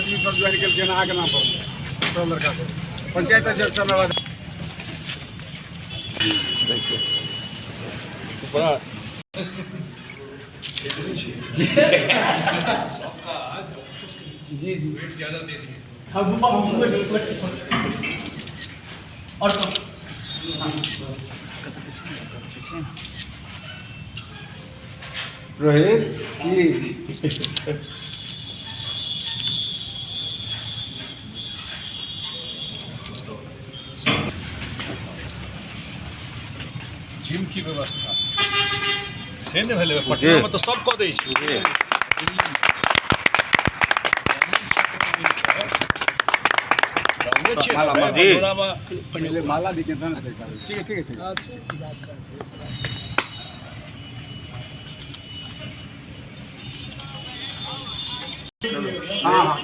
जदि सब ज्वाइन केलखिन अहाँके नाम पर, सब लड़का सब पंचायत अध्यक्ष सब। जी जी। हाँ, और कौन? रोहित की जिम की व्यवस्था से नहि भेलै। पटनामे तऽ सब कऽ दै छै। गाँवे छियै ने, जी। मधुबनामे। पहले माला दी के तहन पैसा। ठीक है, ठीक है, ठीक है। हाँ हाँ।